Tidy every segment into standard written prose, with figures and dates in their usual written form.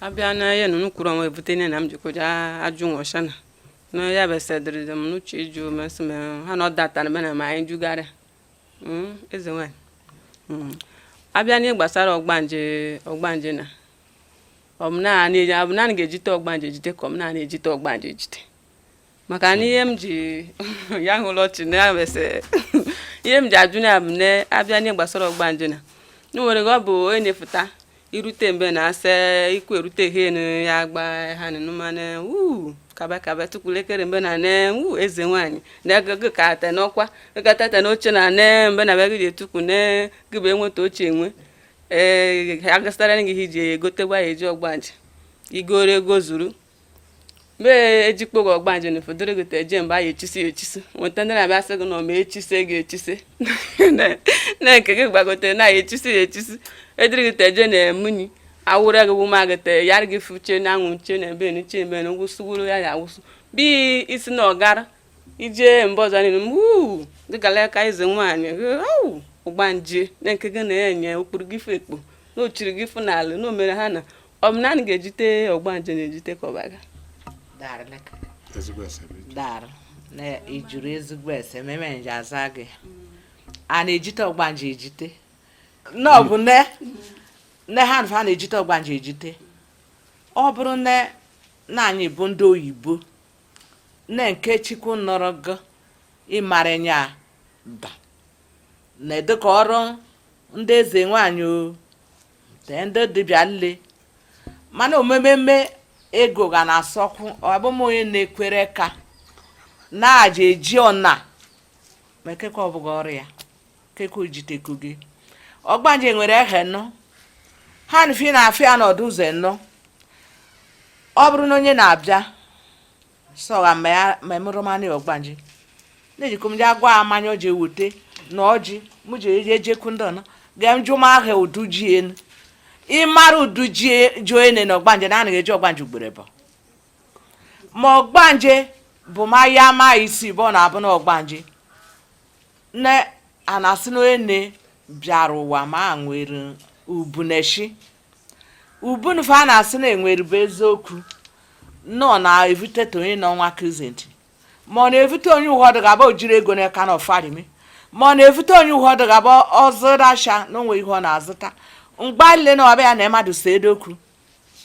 Abịa na ihe nunu kwuru onwe ebute na m jikọja ajụ nwọshana na ya bụ ese dịrị m n'uche ịjụ mesị m ha na ọ datara mena ma anyị jugharịa. Eze nwanyị, abịa n'ihe gbasara ọgbanje na ọ bụ naanị ọ bụ naanị ga-ejite ọgbanje ejite ka ọ bụ naanị ejite ọgbanje ejite, maka na ihe m ji ya hụrụ ọchị na ya ese ihe m ji ajụ na ya bụ na abịa n'ihe gbasara ọgbanje na nwere ọ bụ onye na-efụta irute mgbe na ase ikwu erute he ya gba ha nụmanụ wu kaba kaba tukwulekere mgbe na ne wu eze nwaanyị na gị ka te n'ọkwa gata te n'oche na ne mgbe na bịa gị ji etukwu ne gị bụ enweta oche enwe ee agasịtara gị ihe iji egotekwa ya eji ọgbanje igoro ego zuru mgbe ejikpo gị ọgbanje na ụfọdụ gị eje mgbe anyị echisi echisi nweta ndị na-abịa sị gị na ọma echise gị echise na nke gị gbagotere na echisi ya echisi ediri gị teje na emunyi awụrụ gị wụma gị te yara gị fuche na anwụ nche na ebe nche ebe na wụsụwụrụ ya ya awụsụ bi isi na ọgara ije mba ọzọ niile wuu dịgala aka eze nwaanyị ọgbanje na nke gị na-enye okpuru gị fụ ekpo na ochiri gị fụ n'ala na o mere ha na ọ bụ naanị ga-ejite ọgbanje na-ejite ka ọbaga. Dara na ijuru ezigbo ese meme nje aza gị a na-ejite ọgbanje ejite na ọ bụ ne ne ha nfa na-ejite ọgbanje ejite. Ọ bụrụ ne na anyị bụ ndị oyibo ne nke Chukwu nọrọ gị ịmara nya ba na dịka ọrụ ndị eze nwaanyị o tee ndị dibịa nle, mana omememe ego ga na-asọkwu ọbụm onye na-ekwere ka na-aja eji ọna ma kekwa ọ bụghị ọrụ ya kekwa ojiteku gị ọgbanje nwere ehe nọ ha nfi na afịa n'ọdụ ụzọ nọ. Ọ bụrụ na onye na-abịa sọgha ma emụrụmanị ọgbanje na-ejikọ m ji agwa amanya ọjị ewute na ọjị mụ ji eje ejekwu ndị ọnọ ga njụ m ahịa udu ji enu ịmara udu ji ji ene na ọgbanje na anaghị eji ọgbanje ugboro bụ ma ọgbanje bụ ma ya ma isi bụ ọ na-abụ na ọgbanje na a na-asị na onye nne bịara ụwa ma nwere ubu na-eshi ubu nufe a na-asị na enwere bụ eziokwu nọ na-evuteta onye nọ nwa krizenti ma ọ na-evute onye ụfọdụ ga-abụ ojiri ego n'aka na ọfarimi ma ọ na-evute onye ụfọdụ ga-abụ ọzụrasha na onwe ihe ọ na-azụta mgbalile na ọbịa ya na mmadụ si edokwu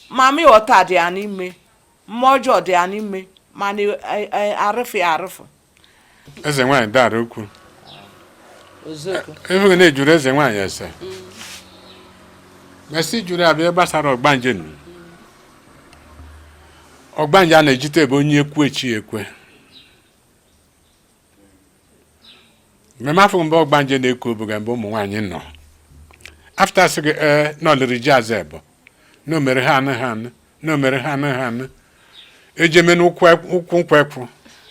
ma mị ọta dị ya n'ime mmụọ ọjọọ dị ya n'ime mana arụfụ ya arụfụ. Eze nwaanyị dara okwu ịhụghị na-ejuru eze nwaanyị ese mesị jụrụ abịa gbasara ọgbanje nụ. Ọgbanje a na-ejite ebe onye ekwu echi ekwe mmemme afọ mbụ ọgbanje na-eko oboga mgbe ụmụ nwaanyị nọ afta sị gị ee na ọlịrị ji aza ebo na o mere ha anụ ha anụ na o mere ha anụ ha anụ ejeme n'ụkwụ nkwụ ekwu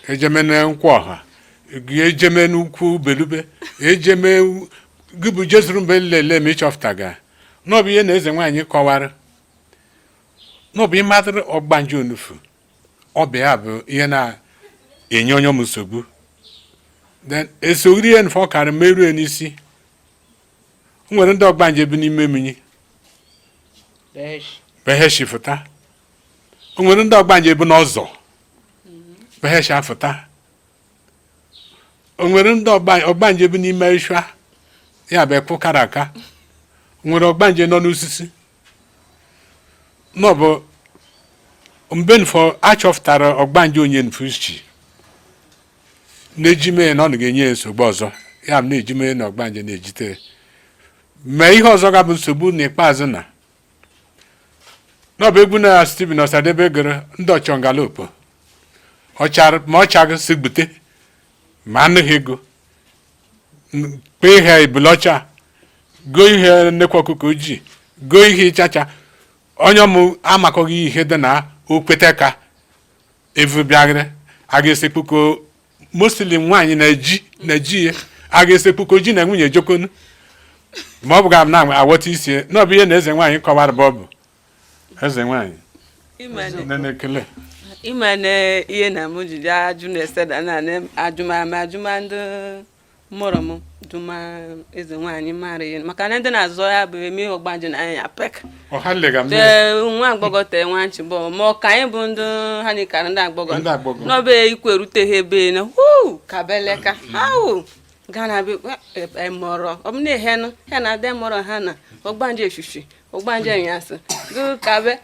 ejeme na nkwụ ọha ejeme n'ukwu belube ejeme gị bụ jezuru mgbe nlele ma ịchọpụta ga na ọ bụ ihe na eze nwaanyị kọwara na ọ bụ ịmadụrụ ọgbanje onufu ọbịa bụ ihe na-enye onye m nsogbu then esogiri ihe nfọ karị merue n'isi nwere ndị ọgbanje bi n'ime mmiri beheshi fụta o nwere ndị ọgbanje bi n'ọzọ beheshi afụta o nwere ndị ọgbanje bi n'ime ishwa ya bụ ekwu kara aka o nwere ọgbanje nọ n'osisi n'ọbụ mgbe nfọ achọpụtara ọgbanje onye nfuchi na-eji mee na ọ ga-enye ya nsogbu ọzọ ya bụ na-eji mee na ọgbanje na-ejite ma ihe ọzọ ga-abụ nsogbu n'ikpeazụ na n'ọbụ egwu na Stephen Osadebe gụrụ ndị ọchọngalopo ọchara ma ọ chaghị si gbute ma anụghị ego kpee ihe ebule ọcha goo ihe nnekwu ọkụkọ ojii goo ihe ịchacha onye ọmụ amakọghị ihe dị na okwete ka evu bịaghịrị a ga-esekpuko mostly nwaanyị na-eji na-eji ihe a ga-esekpuko ji na nwunye jokonu ma ọ bụ ga na aghọta isi na ọ bụ ihe na eze nwaanyị kọwara bụ ọ bụ eze nwaanyị nene ekele. Ịma na ihe na mụ jiji ajụ na-ese da na ajụmama ajụma ndị Mụrụ m duma eze nwaanyị mara ihe maka na ndị na-azọ ya bụ eme ọgbanje na anya pek. Ọha lega mmiri. Tee nwa agbọghọ, tee nwa nchịbọ, ma ọ ka anyị bụ ndị ha nịkara ndị agbọghọ. Ndị agbọghọ. N'ọba ikwu eruteghị ebe na huu kabeleka ahụ gana bi emọrọ ọ bụ na ehenụ he na adị mọrọ ha na ọgbanje eshishi ọgbanje nyasị gụ kabe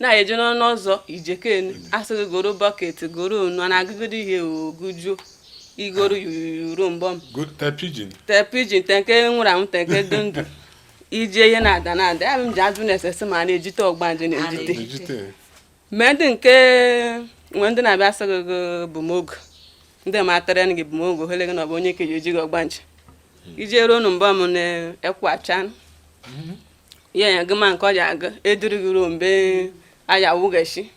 na-eje n'ọnụ ụzọ ijekenu asị gị goro bucket, goro onu na agụgide ihe ogujuo igoro yuru mbọm. Good te pidgin. Te pidgin, te nke nwụrụ anwụ, te nke dị ndụ, ije ihe na-ada na-ada ya bụ m ji ajụ na-esesi ma a na-ejite ọgbanje na-ejite. Ejite. Mee ndị nke nwe ndị na-abịa asị gị gị bụ mogo ndị ma atara gị bụ mogo hele gị na ọ bụ onye ke ji eji gị ọgbanje ije ruo nu mbọ m na-ekwu acha ya ya gị ma nke ọ ji agụ eduru gị ruo mgbe aya awụgachi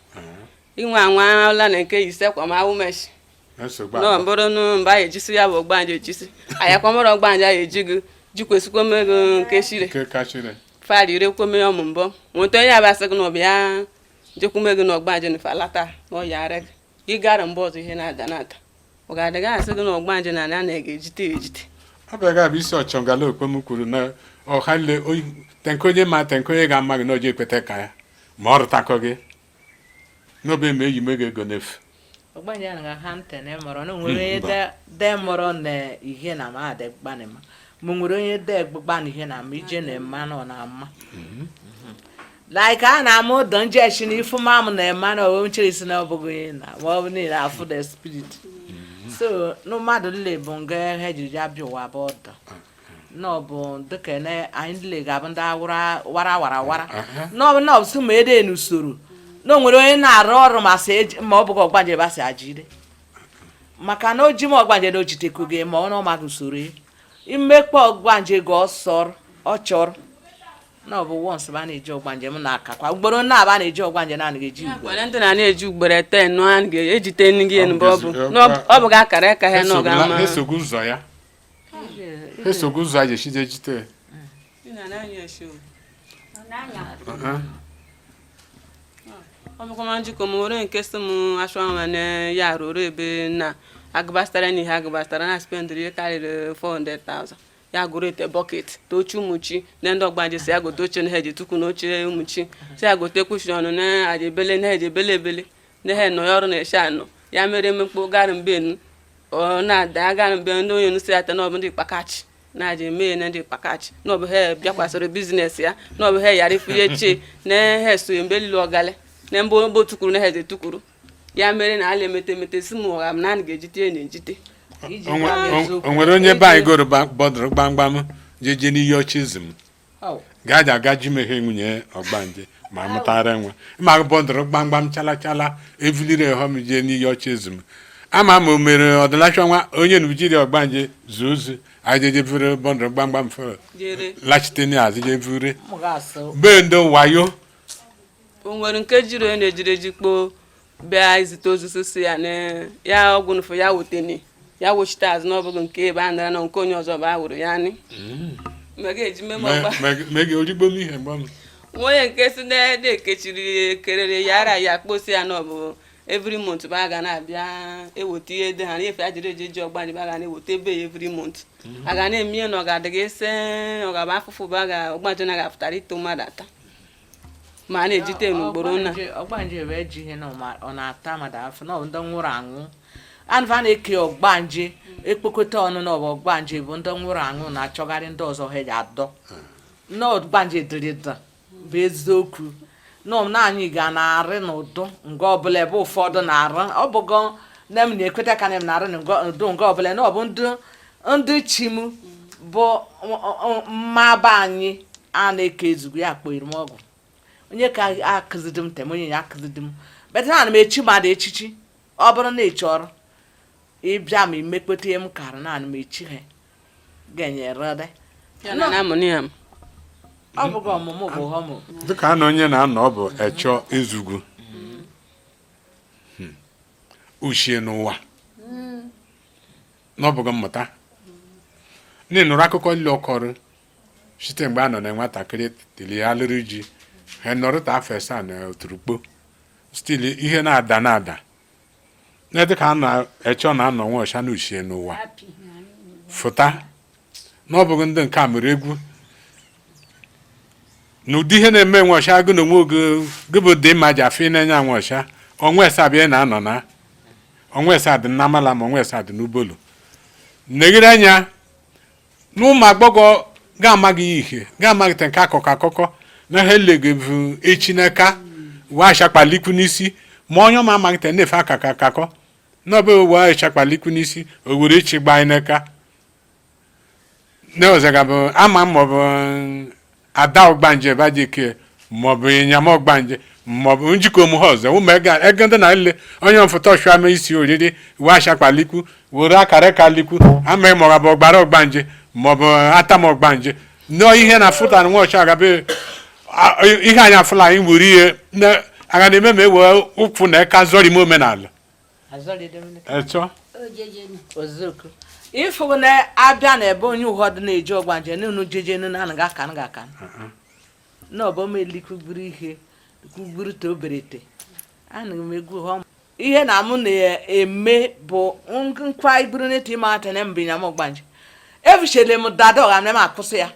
inwe anwala na nke ise kwa ma awụmechi. Nsogbu nọ abụọ. bụrụ nụ mgbe anyị ejisi ya bụ ọgbanje ejisi ayakwamọrọ ọgbanje anyị eji gị jikwesikwa gị nke shire. Nke kachiri. Fari rekwome ọmụ mbọ nweta onye abịa sị gị na ọ bịa jekwume gị na ọgbanje na falata na ọya ara gị gị gara mgbe ọzọ ihe na-ada na-ada ọ ga-adị gị asị gị na ọgbanje na ana na-ejite ejite. Ọ bịaga bụ isi ọchọngala okpem kwuru na ọha le tenke onye ma tenke onye ga-ama gị na oji ekweta ka ya ma ọ rụtakọ gị n'obe ma eyi me gị ego n'efu. Ọgbanje anaghị ha ntị na mọrọ na onwere onye de mọrọ na ihe na ma adị gbani ma ma nwere onye de gbani ihe na ma ije na mma na ọ na-ama like a na-ama ụdọ njeshi na ifu mamụ na ema na owe nchere isi na ọ bụghị onye na ma ọ bụ niile afụ the spirit so na mmadụ nle bụ nga ha jiri ya bịa ụwa bụ ọdọ na ọ bụ dịka na anyị nle ga-abụ ndị awara wara wara wara na ọ bụ sị ma ede n'usoro na o nwere onye na-arụ ọrụ ma sị ma ọ bụghị ọgbanje ba sị ajide maka na o ji m ọgbanje na o jitekwu gị ma ọ na ọ maghị usoro ya imekpa ọgbanje gị ọsọ ọ chọrọ na ọ bụ once ba na-eji ọgbanje m na-akakwa ugboro na aba na-eji ọgbanje na anaghị eji ugboro. Kwere ndị na na-eji ugboro ete nụ a ga-ejite nnu gị mbụ ọ bụ Ọ bụ na ọ bụ gị akara aka ha na ọ ga-ama. Esogbu ụzọ ya, esogbu ụzọ a ji ejite. Ọ bụkwa ma njikọ m were nke si m achọ nwane ya ruru ebe na agụbastara n'ihe agụbastara na spendịrị ihe karịrị 400,000 ya gụrụ ete bucket tochi ụmụchi na ndị ọgbanje si ya gote oche na ha eji tukwu na oche ụmụchi si ya gote kwuchiri ọnụ na aja ebele na ha eji ebele ebele na ha nọ ya ọrụ na-eche anọ ya mere emekpo gara mbenu ọ na-ada gara mbe ndị onye nsi ata na ọ bụ ndị kpakachi na aja eme ya na ndị kpakachi na ọ bụ ha bịakwasịrị business ya na ọ bụ ha yara ifunye che na ha so mgbe lili ọgale na mbụ mbụ tukwuru na ha eze tukwuru ya mere na ala emete emete si m ụgha m na a ga-ejite ya na-ejite. Iji gwa gị eziokwu. O nwere onye be anyị goro bọdụrụ gbamgbam jeje n'iyi ọchịzm. Oh, Gaja aga ji meghe nwunye ọgbanje ma mụtara nwa ma bọdụrụ gbamgbam chala chala evuliri ehom jee n'iyi ọchịzm ama ma o mere ọdịlacha nwa onye nubjiri ọgbanje zuo ozu ajeje vure bọdụrụ gbamgbam fere jere lachite n'azụ je vure. m ga-asụ. Be ndị wayo. O nwere nke jiri onye na-ejiri eji kpoo bịa izite ozuzu si ya na ya ọgwụ nụfụ ya woteni ya wochite azụ na ọ bụghị nke ebe a nara na nke onye ọzọ bụ awụrụ ya ni ma ga-eji meme ọgba. Mege origbo m ihe mgbe m Onye nke si na ede ekechiri ekerere ya ara ya kposi ya na ọ bụ every month bụ a ga na-abịa eweta ihe dị ha na-efe ajiri eji eji ọgbanje bụ a ga na-eweta ebe ya every month a ga na-eme ihe na ọ ga-adị gị ese ọ ga-abụ afụfụ bụ a ga ọgbanje na ga-apụtara ito mmadụ ata ma a na-ejite n'ugboro na ọgbanje bụ eji ihe na ọ na-ata mmadụ afọ na ọ bụ ndị nwụrụ anwụ anụfa na-eke ọgbanje ekpokọta ọnụ na ọ bụ ọgbanje bụ ndị nwụrụ anwụ na-achọgharị ndị ọzọ ha ji adọ na ọgbanje dịrị da bụ eziokwu na ọ na anyị ga na-arị n'ụdụ nga ọbụla ebe ụfọdụ na-arụ ọ bụgo nne m na-ekweta ka nne m na-arị n'ụdụ nga ọbụla na ọ bụ ndị ndị chi m bụ mma be anyị a na-eke ezugbo ya kpọrọ m ọgwụ onye ka akụzidi m tem onye ya akụzidi m beta na ana m echi mmadụ echichi ọ bụrụ na ị chọrọ ịbịa ma imekpeta ihe m kara na ana m echi ha ga-enyere ya na na-amụ ya m. Ọ bụghị ọmụmụ bụ homo. Dịka a na onye na-anọ ọ bụ echọ ezugwu uchie n'ụwa na ọ bụghị mmụta ndị nụrụ akụkọ nle ọkọrọ site mgbe a nọ na nwatakịrị tili ya lụrụ ji ha nọrọ ta afọ asaa na oturukpo stili ihe na-ada na-ada na dịka a na-echọ na-anọ nwa ọcha na uchie n'ụwa. Fụta na ọ bụghị ndị nke a mere egwu na ụdị ihe na-eme nwe ọcha gị na onwe gị gị bụ dị mma ji afọ ị na-enye anwe ọcha onwe esa bịa na-anọ na onwe esa dị n'amala ma onwe esa dị n'ubolu negide anya na ụmụ agbọghọ ga-amaghị ihe ga-amaghị nke akụkọ akụkọ na ha eleghị bụ echi n'aka wee achakpalikwu n'isi ma onye ọma amaghị te na-efe akakọ akakọ na ọbụ wee achakpalikwu n'isi o were echi gbaa n'aka na ọzọ ga-abụ ama maọbụ ada ọgbanje bajike maọbụ ịnyama ọgbanje maọbụ njikọ omume ọzọ ụmụ ego ndị na ile onye mfụta ọchụama isi oriri wee achakpalikwu were akara kalikwu amaghị ma ọ bụ ọgbara ọgbanje maọbụ atam ọgbanje nọọ ihe na fụta nwa ọcha agabe ihe anyị afụla anyị were ihe aga na-eme ma e wee ụkwụ na eka zọrọ ime omenala echọ Ozuko ịfụ na abịa na ebe onye ụfọdụ na-eji ọgbanje n'unu jejenu na anaghị aka anaghị aka na ọbụ m elikwugburu ihe kwugburu to oberete anaghị m egwu ha ihe na mụ na-eme bụ nkwa igburu n'etu ime ata na mbụ ịnyam ọgbanje efuchele m dada ọha na m akwụsị ya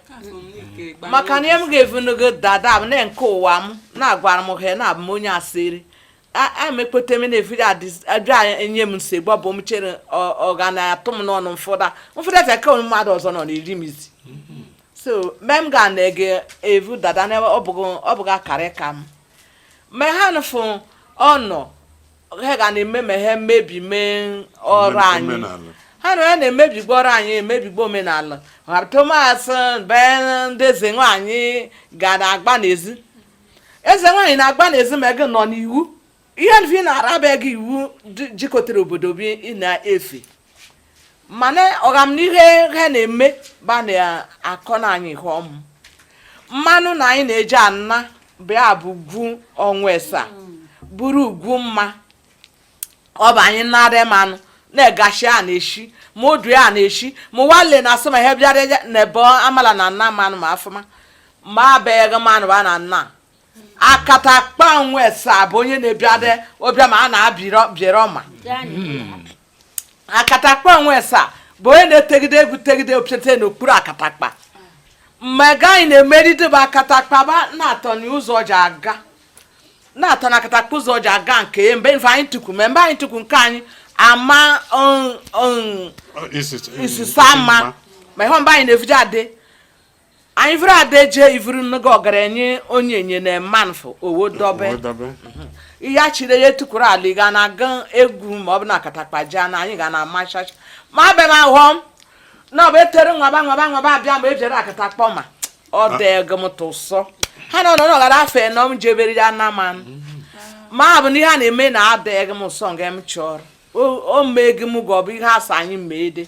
maka na ihe m ga-evunugo dada m na nke ụwa m na-agwara m ha na abụ m onye asịrị amekpote m na-efiri abịa enye m nsogbu ọ bụ m chere ọ ga na-atụ m n'ọnụ mfụda mfụda ka ke mmadụ ọzọ nọ n'iri m izi so mgbe m ga na-ege evu dada na ọ bụghị akara ka m mgbe ha nụfụ ọnọ ha ga na-eme ma ha mmebi mee ọrụ anyị ha na ya na-emebigbo ọrụ anyị emebigbo omenala tomas be ndị eze nwaanyị ga na-agba n'ezi eze nwaanyị na-agba n'ezi ma ego nọ n'iwu ihe mfi na-araba gị iwu jikọtara obodo bi ị na-efe mana ọgham n'ihe ha na-eme ba na-akọ na anyị ihe ọmụ mmanụ na anyị na-eji ana bịa bụ ugwu ọnwa esa bụrụ ugwu mma ọ bụ anyị narị mmanụ na-egashi a na-eshi ma odu ya na-eshi ma wale na asị ma ihe bịara na ebe amala na nna mmanụ ma afụma ma abịaghị mmanụ ba na nna akata kpa esa bụ onye na-ebiade ọbịa ma a na-abịrị ọma akatakpa onwe esa bụ onye na-etegide egwu tegide opiete n'okpuru akatakpa mmega anyị na-emeride bụ akatakpa ba na-atọ n'ụzọ ji aga na-atọ na akatakpa ụzọ ji aga nke ya mgbe mfe anyị tukwu ma mgbe anyị tukwu nke anyị ama isisa mma ma ihe mgbe anyị na-evuje ade anyị vụrụ ade jee ivuru nnukwu ọgaranya onye enye na mmanfụ owo dobe ihe achire ya etukwuru ala ị ga na-aga egwu ma ọ bụ na akatakpa jee na anyị ga na-ama chacha ma abịa m ahụọ m na ọ bụ etere nwaba nwaba nwaba abịa ma ejere akatakpọ ma ọ dị ego m tụsọ ha nọ nọ n'ọgara afọ enọ m jebere ya na man ma bụ na ihe a na-eme na adịghị m nsọ nke m chọrọ o mee gị m ga ọ bụ ihe asa anyị mee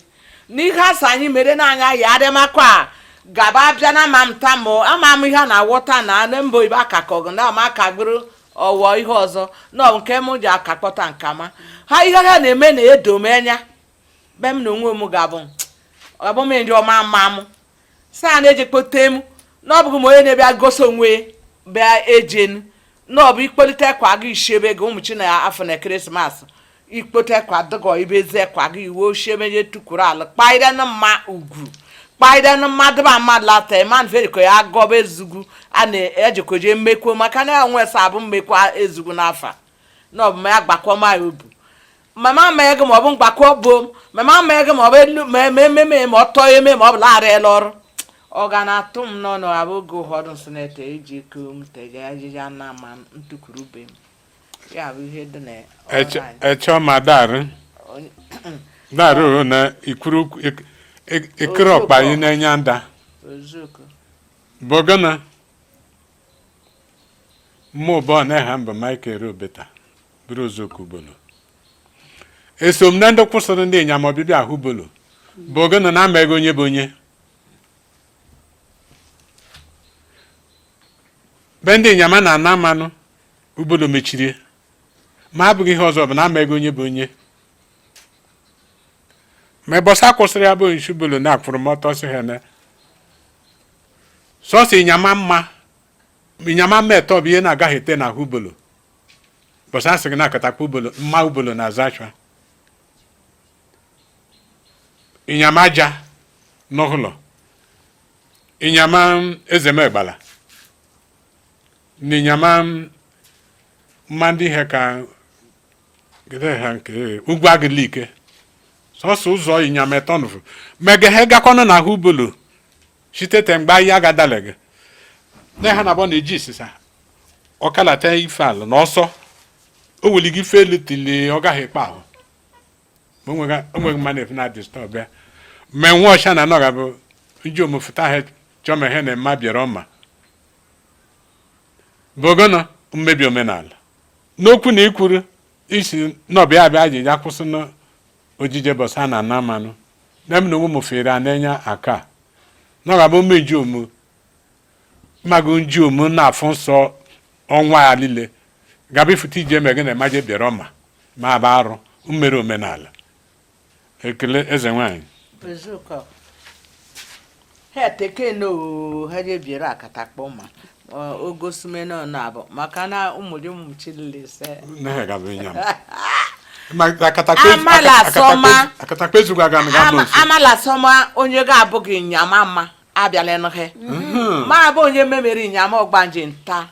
na ihe asa anyị mere n'anya ya adịmakwa gaba abịa na ama m ta ma ama m ihe a na-awọta na na mba oyibo akakọgụ na ama akagburu ọwọ ihe ọzọ na ọ nke m ji akakpọta nkama ha ihe ha na-eme na edo m anya be m na onwe m ga-abụ abụ m ndị ọma mma m saa na-eji kpote m na ọ bụghị m onye na-ebịa gosi onwe bịa ejenu na ọ bụ ikpolite kwa gị ishebe gị ụmụ chi na afọ na ekeresimesi ikpote kwa dịgọ ibeze kwa gị iwe oshebe je tukwuru ala kpaire na mma ugwu kpaire na mmadụ ba mmadụ lata ịma nferiko ya agọba ezugwu a na-ejikọje mmekwo maka na enwe sa abụ mmekwa ezugwu n'afọ a na ọ bụ ma ya gbakọ ma ya obu mama ama ego ma ọ bụ mgbakọ bụ mama ama ego ma ọ bụ elu ma eme ememe ma ọ tọọ eme ma ọ bụ larịla ọrụ ọ ga na-atụ m n'ọnụ abụ oge ụfọdụ nsị na-ete iji ku m teje ajịja na ma ntụkwuru be m ya bụ ihe dị na ọrụ anyị. Echọ ma darị darị na ikuru ikiri ọkpa yi na-enye nda Ozuko. bụ gịnị mmụ bụ na ha mbụ Michael Obeta bụrụ ozuoku bolo eso m na ndị kwụsịrị ndị ịnyama ọbịbịa ahụ bolo bụ gịnị na amaghị onye bụ onye be ndị ịnyama na-ana mmanụ ubolo mechirie ma abụghị ihe ọzọ bụ na amaghị onye bụ onye ma ịbọsa kwụsịrị ya bụ nshi bolo na akwụrụ m ọtọ sị ha na sọsọ ịnyama mma ịnyama mma eto bụ ihe na-agaghị ete n'ahụ ubolo bọsa asị gị na-akatakwa ubolo mma ubolo na aza achwa ịnyama aja N'ụlọ ịnyama Ezemegbala na ịnyama mma ndị ihe ka gede ha nke ugwu agịlike sọsọ ụzọ ịnyama etọnụfụ mege he gakọnụ na ahụ bulu site mgbe ahịa gadalege na ha na-abọ na-eji isisa ọkalata ife ala na ọsọ o weligo ife elu tili ọ gaghị ekpe ahụ. Ma onweghị mma na-efu na disturb ya. Ma nwa ọcha na nọga bụ nji omefụta ha chọma ihe na mma bịara ọma bụ mmebi omenala n'okwu na ikwuru isi n'ọbịa abịa ajịja kwụsị n'ojije bọsa na ana mmanụ na m na onwe m fere anenya aka n'ọga bụ mmeji omu magụ nji omu na-afụ nsọ ọnwa ya niile gaba ifute ije eme gị na emaje bịara ọma ma aba arụ mmere omenala. Ekele, eze nwanyị. Eziokwu. Ha teke no ha je biere akatakpọ ma ogosume na na abụ maka na ụmụ dị ụmụ chilili se. Na gaba ịnyam. Amala sọma. Akatakpa ezugbo aga ga nso. Amala sọma onye ga-abụghị nyama mma abịala nhe ma abụ onye memere nyama ọgbanje nta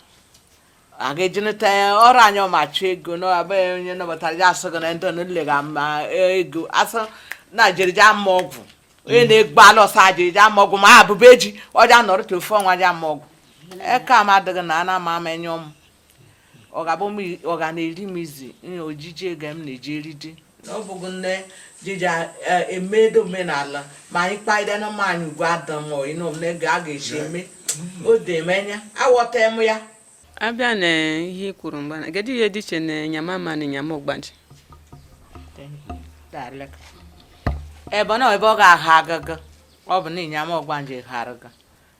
a ga-ejinata ọrụ anyị ọma chụ ego na abụghị onye nọbatara ya asị gị na ndị nle ga ma ego asị na jerija ama ọgwụ onye na-egbu alọsọ ajerija ama ọgwụ ma abụba eji ọja nọrọ ta ofu ọnwa ja ama ọgwụ eke ama adịghị na ana ama ama enye ọmụ ọ ga-abụ ọ ga na-eri m izi ojiji ego m na-eji eridi na ọ bụghị nne jija emedo omenala ma anyị kpaide na ma anyị ugwu adam ịnọ m na a ga-esi eme o dị emenya aghọta m ya. Abịa na ihe i kwuru mgbe na kedu ihe dị iche na nyama ma na nyama ọgbanje? Ebe na ebe ọ ga-aha agaga ọ bụ na ịnyama ọgbanje ghara ga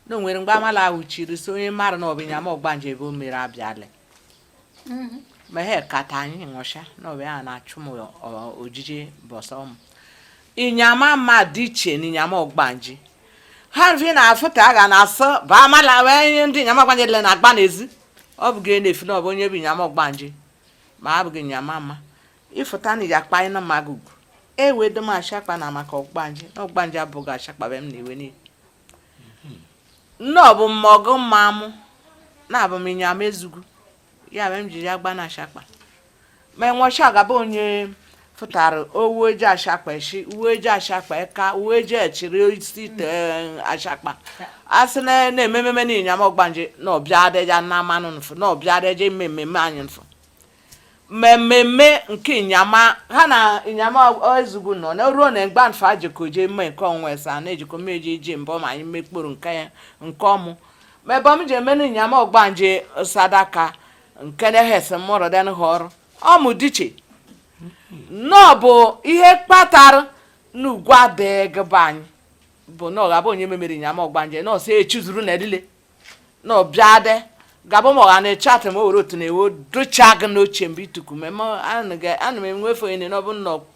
na o nwere mgbe amala awụchiri so onye mara na ọ bụ ịnyama ọgbanje ebe o mere abịala ma ha kata anyị nwụcha na ọ bụ ya na-achụ m ojiji bọsọ m ịnyama ma dị iche na ịnyama ọgbanje ha vi na afụta a ga na-asụ bụ amala wee ndị ịnyama ọgbanje le na-agba n'ezi ọ bụ gị na-efu na ọ bụ onye bụ ịnyama ọgbanje ma abụghị ịnyama ma ịfụta na iji akpa na mmaga ugwu ewedo m ashakpa na maka ọgbanje na ọgbanje abụghị ashakpa be m na-ewe niile nne ọ bụ mmọgụ mma mụ na-abụ m ịnyama ezugwu ya mere m jiri ya gba na ashakpa ma enwecha gaba onye fụtara owu eji ashakpa eshi uwe eji ashakpa eka uwe eji echiri isi te ashakpa a sị na na-emememe na ịnyama ọgbanje na ọbịa adịja na mmanụ nfu na ọbịa adịja ime mmemme anyị nfu mmemme nke ịnyama ha na ịnyama ezugwu nọ na ruo na mgba nfa jikọ je mme nke onwe sa na ejikọ meji ije mbọ ma anyị mekporo nke ya nke ọmụ ma ebe m ji eme na ịnyama ọgbanje sadaka nke na-ehesi mụrụ den ha ọrụ ọmụ diche nọ bụ ihe kpatara na ugwu adịghị be anyị bụ na ọ ga-abụ onye memere ịnyama ọgbanje na ọsọ echuzuru na elile na ọbịa dị gabụ ma ọ ga na-echatị ma o were otu na-ewe docha gị n'oche mgbe ituku mema ana m enwefe onye na ọ bụ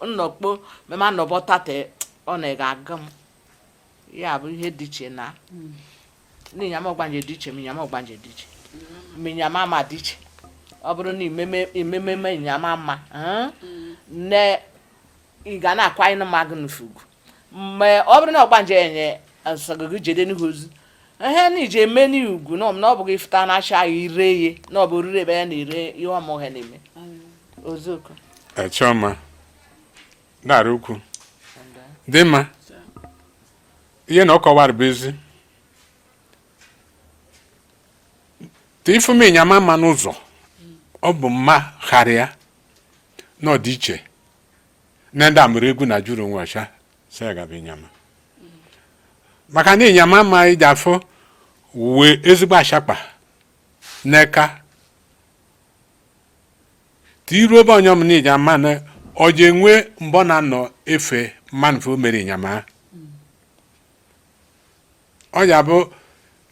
nnọkpo mema nọbọ tate ọ na-ga aga m ya bụ ihe dị iche na ịnyama ọgbanje dị iche ma ịnyama ọgbanje dị iche ma ịnyama ama dị iche ọ bụrụ na imememe ịnyama mma ne ị ga na-akwa ịnụ mma gị n'ufugu mgbe ọ bụrụ na ọgbanje enye nsọgụgụ jede n'ihu ozu ihe na ije eme n'ugwu na ọ bụghị ịfụta na acha ire ye na ọ bụ orire ebe ya na-ere ihe ọmụhe na-eme ozuko. Chioma dara ukwu dị mma ihe na ọ kọwara bụ ezi ta ifume ịnyama mma n'ụzọ ọ bụ mma gharịa na ọ dị iche na ndị amụrụ egwu na jụrụ onwe ọcha sị gaba ịnyama maka na ịnyama mma iji afụ wee ezigbo ashakpa n'eka tiruo ebe onye ọmụna iji ama na ọ ji enwe mbọ na-anọ efe mmanụ o mere ịnyama ọ ya bụ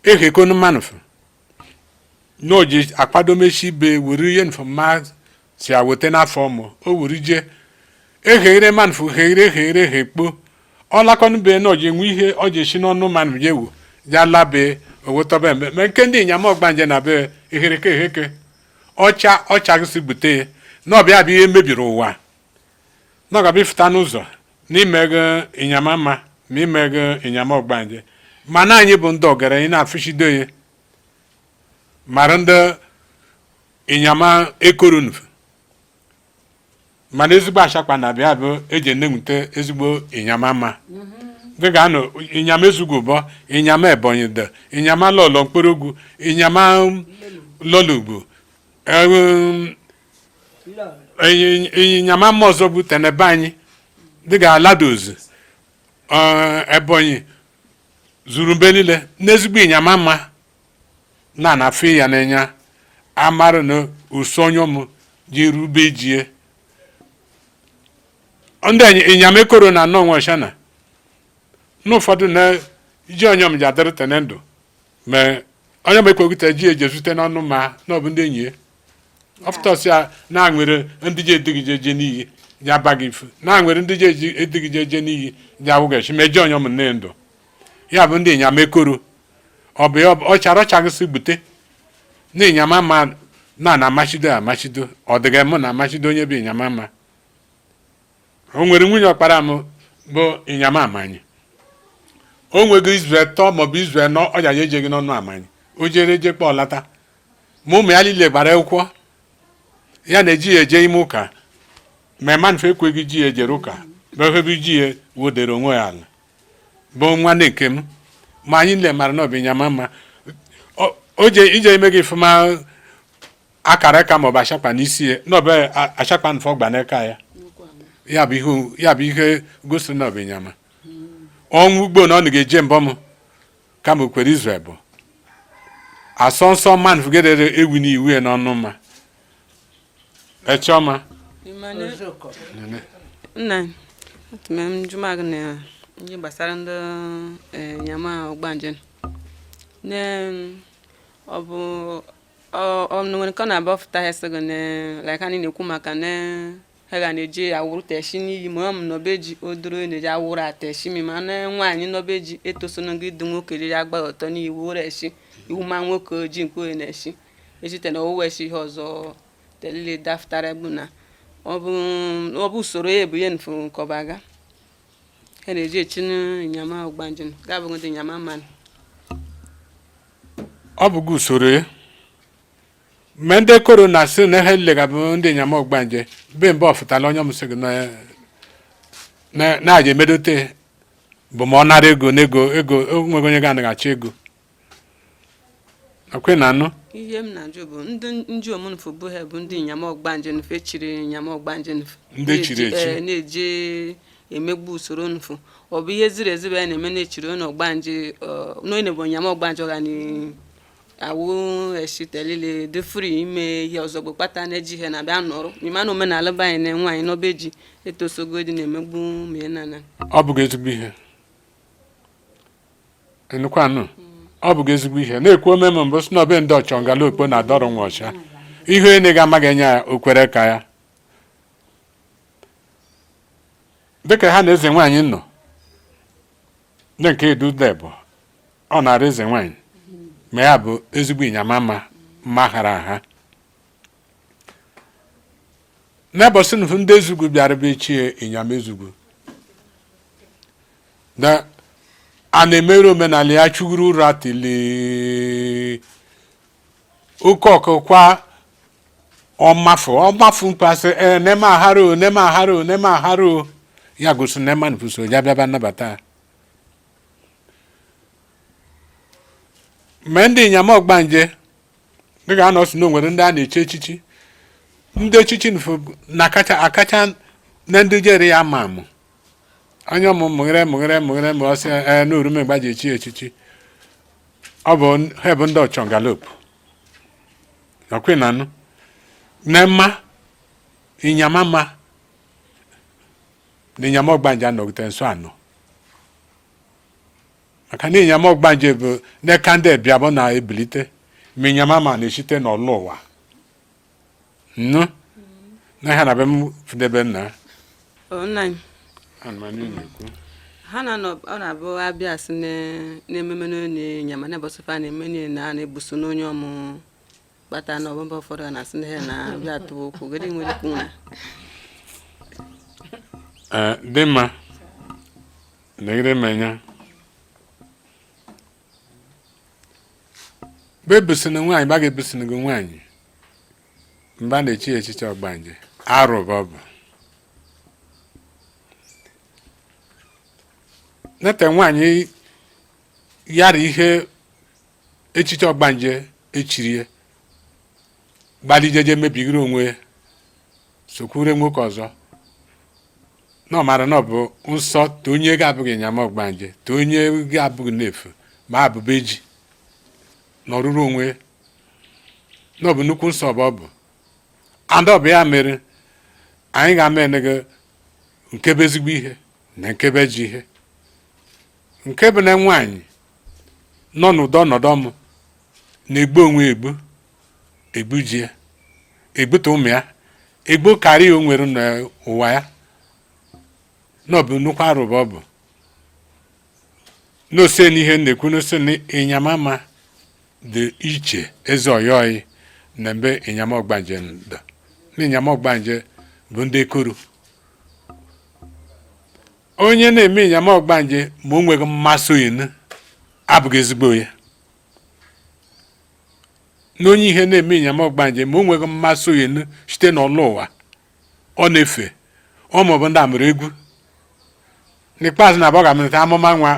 ehekonu mmanụ na o ji akwadomechi be were ihe nfu mma si aweta n'afọ ọmụ o were je eghere mmanụ ghere ghere ghekpo ọlakọnụ be na o ji enwe ihe ọ ji esi n'ọnụ mmanụ ya ewu ya labe owetọba mbe ma nke ndị ịnyama ọgbanje na be ehereke eheke ọcha ọcha gị si bute ya na ọbịa bụ ihe mebiri ụwa na ọ ga-abịa ịfụta n'ụzọ n'ime gị ịnyama mma. Ma imeghe ịnyama ọgbanje, mana anyị bụ ndị ọgaranya na-afụchido ya mara ndị ịnyama ekoronu, mana ezigbo achakpa na-abịa bụ eji enenwute ezigbo ịnyama ma dịka anụ ịnyama ezugbo ụbọ, ịnyama Ebonyi dị, ịnyama lọlọ mkpụrụgwu, ịnyama lọlugbo, ịnyama mma ọzọ bụ tenebe anyị dịka aladozu Ebonyi zuru mgbe niile n'ezigbo ịnyama mma na na-afụ ya n'enya amara na uso onye ụmụ ji rube ijie ndị ịnyama ekoro na anọ nwe ọshana n'ụfọdụ na ji onye ọm ji adịrị tene ndụ ma onye m ekweghị ji eji ezute n'ọnụ, ma na ọ bụ ndị enyi ya ọfụtọsị ya na-nwere ndị ji edigide je n'iyi ya abaghị ifu na-nwere ndị ji eji edigide je n'iyi ya awụgachi ma eji onye ọm nne ndụ ya bụ ndị ịnyama ekoro. Ọ bụ ya ọ chara ọchaghịsị gbute na ịnyama ma na na amachido amachido ọ dịghị mụ na amachido onye bụ ịnyama ma o nwere nwunye ọkpara m bụ ịnyama amanyị o nwego izu 3 maọbụ izu 4 ọ ya ejeghị n'ọnụ amanyị o jere jekpa ọlata ma ụmụ ya niile gbara akwụkwọ ya na-eji ya eje ime ụka ma emanfe ekweghị ji ya ejere ụka ma ebe ji ya wodere onwe ya ala bụ nwanne nke m ma anyị niile mara na ọ bụ ịnyama mma o je ije ime gị fụma akara aka maọbụ achakpa n'isi ya na ọbụ achakpa nfọ gba n'aka ya ya bụ ihe ya bụ ihe gosiri na ọ bụ ịnyama ọnwụ ugbo na ọ na-eje mbọ m kama okwere izu bụ asọ nsọ mmanụ fugedere ewu na iwu ya n'ọnụ mma echiọma. Ozoko. Nna, atụm m jụmagụ na ihe gbasara ndị nyama ọgbanje ne ọ bụ ọ nwere nke ọ na-abụ ọfụta ha sị gị ne like anyị na-ekwu maka ne ha ga na-eji awụrụ teshi n'iyi ma ọ m nọbe ji odoro na-eji awụrụ ateshi mi ma na nwaanyị nọbe ji etosona gị dị nwoke ji agba ọtọ n'iwu wụrụ eshi iwu ma nwoke ji nke onye na-eshi echite na owuwe eshi ihe ọzọ telile daftara bụ na ọ bụ usoro ya bụ ihe nfu nke ọbaga ha na-eji echinu nyama ọgbanje ga-abụghị ndị nyama mmanụ. Ọ bụghị usoro ya mgbe ndị koro na sị na ha lega bụ ndị ịnyama ọgbanje be mgbe ọfụtala onye ọmụsị gị na-aja emedote bụ ma ọ nara ego n'ego ego onweghị onye ga-anaghachi ego akwe na anụ. Ihe m na-ajụ bụ ndị nji omunufu bụ ha bụ ndị nyama ọgbanje nufu echiri nyama ọgbanje nufu. Ndị chiri echi. Na-eje emegbu usoro nufu ọ bụ ihe ziri ezi bụ ya na-eme na-echiri onye ọgbanje n'onye bụ nyama ọgbanje ọ ga awụ eshitelile dị free ime ihe ọzọ bụ kpata na-eji ihe na-abịa nọrọ n'ime na omenala be anyị na nwaanyị n'ọba eji etosogo dị na-emegbu ma nana. Ọ bụghị ezigbo ihe nnukwu anụ, ọ bụghị ezigbo ihe na-ekwu ome m mbụ si na ọbe ndị ọchọngala okpo na adọrọ nwa ọcha ihe onye ga-amaghị enye ya okwere ka ya dịka ha na eze nwaanyị nọ ndị nke edudebụ ọ na-ara eze nwaanyị ma ya bụ ezigbo ịnyama ma maghara ha n'ebọsị nfu ndị ezugwu bịara bụ echie ịnyama ezugwu na a na-emerụ omenala ya chụguru ụra tili oke ọkụkwa ọmafụ ọmafụ mkpasị ee neme aghara o neme aghara o neme aghara o ya gosi nema nfuso ya bịaba nnabata ya mgbe ndị ịnyama ọgbanje dịka a nọ si na o nwere ndị a na-echi echichi ndị echichi nfu na akacha akacha na ndị jere ya ama amụ onye ọmụ mụghere mụghere mụghere ma ọ sị ee na orume mgba ji echi echichi ọ bụ ha bụ ndị ọchọngalopu ọkwe na anụ na mma ịnyama mma na ịnyama ọgbanje anọgide nso anọ maka na ịnyama ọgbanje bụ n'eka ndị bịabụ na-ebilite ma ịnyama ma na-esite n'ọlụ ụwa nnu na ha na be m fudebe nna. Nna anyị. Anụmanụ na-ekwu. Ha na-anọ ọ na-abụ abịa sị na-ememe n'onye nyama na-ebọsịfa na-eme niile na a na-ebuso n'onye ọmụ kpata na ọbụba ụfọdụ a na-asị na ha na-abịa atụ okwu gịnị nwere ikwu na Ee, dị mma. Negide menya. Mgbe ebusini nwaanyị, ba ga-ebusini gị nwaanyị. Mba na-echi echichi ọgbanje. Arụ bụ ọ bụ. Nete nwaanyị yara ihe echichi ọgbanje echirie gbalijeje mebigiri onwe ya sokwure nwoke ọzọ na ọ mara na ọ bụ nsọ ta onye ga-abụghị ịnyama ọgbanje ta onye ga-abụghị n'efu ma abụba eji n'ọrụrụ onwe ya na ọ bụ nnukwu nsọ bụ ọ bụ and ọ bụ ya mere anyị ga-ama ene gị nke bụ ezigbo ihe na nke bụ ajọ ihe nke bụ na nwaanyị nọ n'ụdọ ọnọdụ ọmụ na-egbu onwe egbu egbu ji ya egbute ụmụ ya egbu karịa o nwere n'ụwa ya na ọ bụ nnukwu arụ bụ ọ bụ n'ose n'ihe na-ekwu n'ose na ịnyamama dị iche eze ọyọyị na mgbe ịnyama ọgbanje dọ na ịnyama ọgbanje bụ ndị ekoro onye na-eme ịnyama ọgbanje ma o nweghị mmasị oyinu abụghị ezigbo ya na onye ihe na-eme ịnyama ọgbanje ma o nweghị mmasị oyinu site n'ọlụ ụwa ọ na-efe ọ maọbụ ndị amụrụ egwu n'ikpeazụ na abọ ga-amalite amụma nwa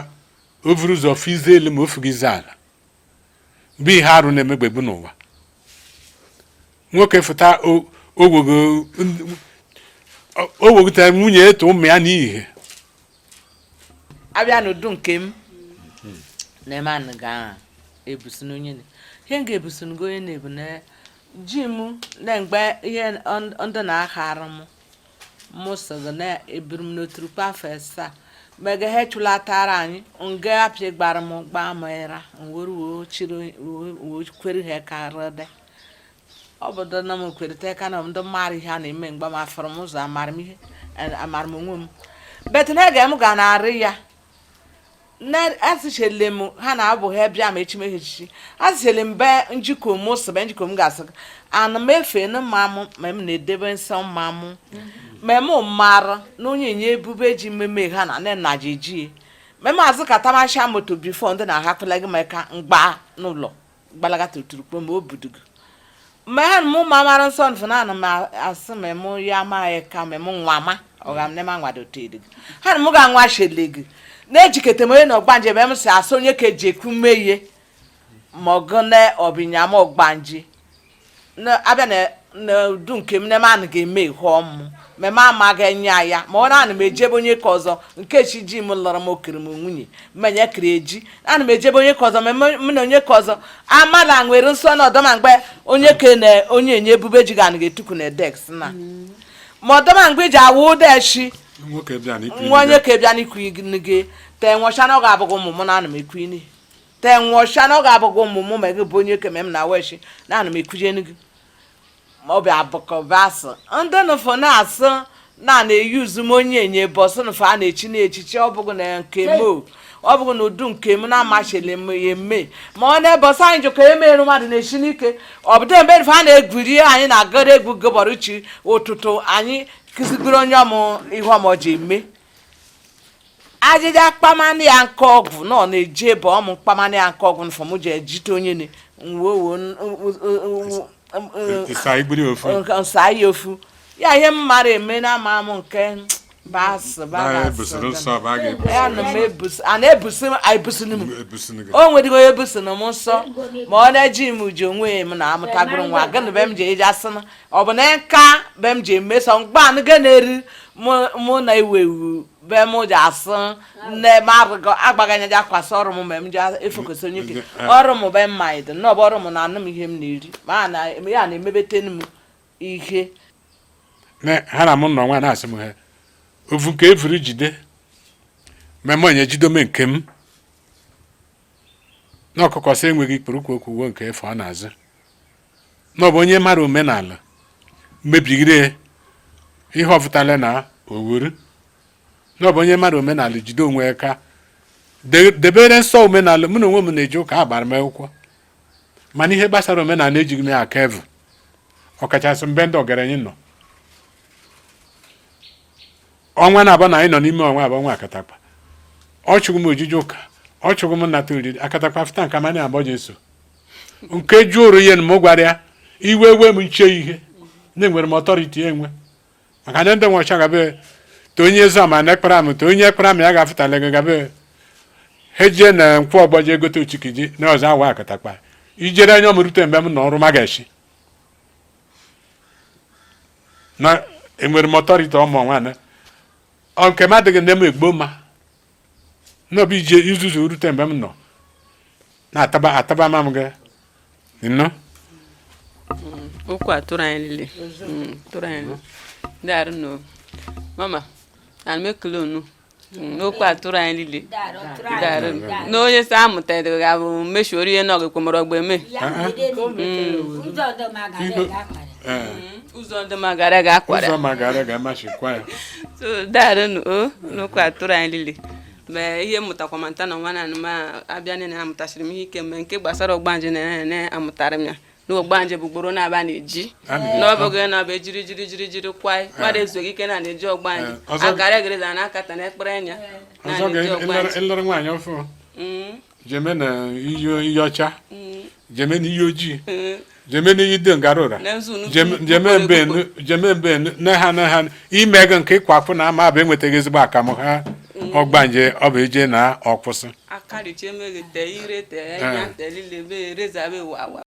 o vuru ụzọ fizie elu ma o fugizie ala bụ ihe arụ na-emegbegbu n'ụwa nwoke fụta o wegotara nwunye eto ụmụ ya n'ihe abịa n'udu nke m na-eme anụ ga ebusi n'onye ihe m ga-ebusi n'go onye na-ebu na ji m na mgbe ihe ndị na-aka arụ m mụ sogo na eburu m n'oturukpa afọ asaa mgbe ha chụlatara anyị nga apị gbara m gbaa m ịra nwere wee chiri wee kwere ha karịrị ọ bụ na m kwerịta ka na ndị mara ihe a na-eme mgbe m afọrọ m ụzọ amara m ihe amara m onwe m bet na ege m ga na-arị ya na asịchele m ha na-abụ ha bịa ma echi meghe echichi asịchele m be njikọ m sị be njikọ m ga-asị ana m efe na mma m ma m na-edebe nsọ mma m ma m mara na onye nye ebube ji mmemme ha na nne nna ji eji ma m azụ ka tamasha moto before ndị na-ahapụla gị maka mgba n'ụlọ gbalaga tuturukpo ma o budugo mgbe ha mụ ma mara nsọ nfụ na ana m asị ma mụ ya amaghị ka ma mụ nwa ma ọga m nema nwadote gị ha na mụ ga-anwa shele gị na-ejikete m onye na ọgbanje ebe m si asị onye ka eji ekwu mmehie ma ọgụ na ọbịnyama ọgbanje na abịa na n'udu nke m na m ga-eme ihe ọmụ ma m amaghị enye ya ma ọ na ana m ejebe onye ka ọzọ nke chi ji m lọrọ m okiri m nwunye mmanya kiri eji ana m ejebe onye ka ọzọ ma m na onye ka ọzọ amala nwere nsọ na ọdọma mgbe onye ke na onye enye ebube ji ga ga-etuku na dex na ma ọdọma mgbe iji awụ ụda echi nwoke bịa na nwa onye ka bịa n'ikwu gị te nwọcha na ọ ga-abụghị ụmụ m na ana m ekwu ini te nwọcha na ọ ga-abụghị ụmụ m ma gị bụ onye ke m na weshi na ana m ekwujenu gị ma ọ bụ abụkọbasị ndị nụfụ na-asụ na na-eyuzu m onye enye bọsụ nụfụ a na-echi na-echichi ọ bụghị na nke m o ọ bụghị na udu nke m na-amachili m ya eme ma ọ na-ebọsụ anyị jikọ emerụ mmadụ na-esi n'ike ọ bụ mgbe nụfụ a na-egwuri anyị na-agara egwu gọbọrọ chi ụtụtụ anyị kụzigoro onye ọmụ ihe ọmụ ji eme ajịja kpamanụ ya nke ọgwụ nọ na-eje ebe ọmụ kpamanụ ya nke ọgwụ nfọ m ji ejite onye ne nwe ịsa igburi ofu nsa ya ofu ya ihe m mara eme na ama m nke basị ebusiri nsọ bụ a ga-ebusi ya na m ebusi a na-ebusi ebusinu m ebusini gị o nwere onye ebusinu m nsọ ma ọ na-eji m ji onwe m na-amụtagoro nwa gịnị be m ji eji asị na ọ bụ na nka be m ji emeso mgbanụ gị na-eri mụ na ewu ewu be m ji asụ nne m arụgo agbaganya ji akwasị ọrụ m ma m ji efekwesị onye ike ọrụ m be mma ịdị nnọọ bụ ọrụ m na anụ m ihe m na-eri ma ya na-emebetenu m ihe Ne, ha na m nọ nwa na-asị m ha ofu nke efuru jide ma m onye jidome nke m na ọkụkọ sị enweghị ikpurukwu okwu uwe nke efe ọ na-azụ na ọ bụ onye mara omenala mebigide ihe ọfụtala na owuru na ọ bụ onye mara omenala jide onwe ya ka debere nsọ omenala mụ na onwe m na-eje ụka agbara m akwụkwọ mana ihe gbasara omenala ejighị m ya aka evu ọkachasị mgbe ndị ọgaranya nọ ọnwa na-abụ na anyị nọ n'ime ọnwa abụ ọnwa akatakpa Ọ chụghị m ojiji ụka, ọ chụghị m nnata oriri akatakpa fụta nke amanya abọ jeso nke jụrụ ihe na m gwara ya iwe we m nche ihe na-enwere m authority enwe maka na ndị nwe ọcha gabe to onye eze ama na ekpere m to onye ekpere m ya ga-afụtala gị gabe he jee na nkwụ ọgbọ jee gote ochikiji na ọzọ awa akatakpa ijere anya m rute mgbe m nọ ọrụ magashi na enwere m authority ọmụ nwanne ọ nke m adịghị nne m egbo ma n'obi ije izuzu rute mgbe m nọ na-ataba ataba ma m gị nnọọ. Okwu a tụrụ anyị lile. Tụrụ anyị lile. Ndị arụ nọ mama, ana m ekele unu. N'okwu a tụrụ anyị lile. Ndị arụ nọ. Na onye sị amụta ga-abụ mmechi ihe na ọgụ ọgba eme. Ụzọ ndị ma gara ga akwara. Ụzọ ma gara ga-amachikwa ya. So daarụ o n'okwu a tụrụ anyị lile. Ma ihe mmụtakwa ma nta na nwa na ma abịa nne na amụtasịrị m ihe ike mgbe nke gbasara ọgbanje na na amụtara m ya na ọgbanje bụ ugboro na-aba na-eji A na-eji. na ọ bụghị na ọ bụ ejiri jiri jiri jiri kwai mmadụ ezughị ike na na-eji ọgbanje. Akara egereza na akata na ekpere anya na ọzọ na-eji ọgbanje. Ịlụrụ nwaanyị ọfụ jeme na iyi ọcha, jeme na iyi ojii, jeme na iyi dị ngara ụra. Na nzu nnukwu jeme mbe jeme mbe na ha na ha ime gị nke ịkwa akwụ na ama bụ enwetaghị ezigbo akamụ ha ọgbanje ọ bụ eje na ọkwụsị. Akariche emeghe te ire te anya te lile be reza be wa wa.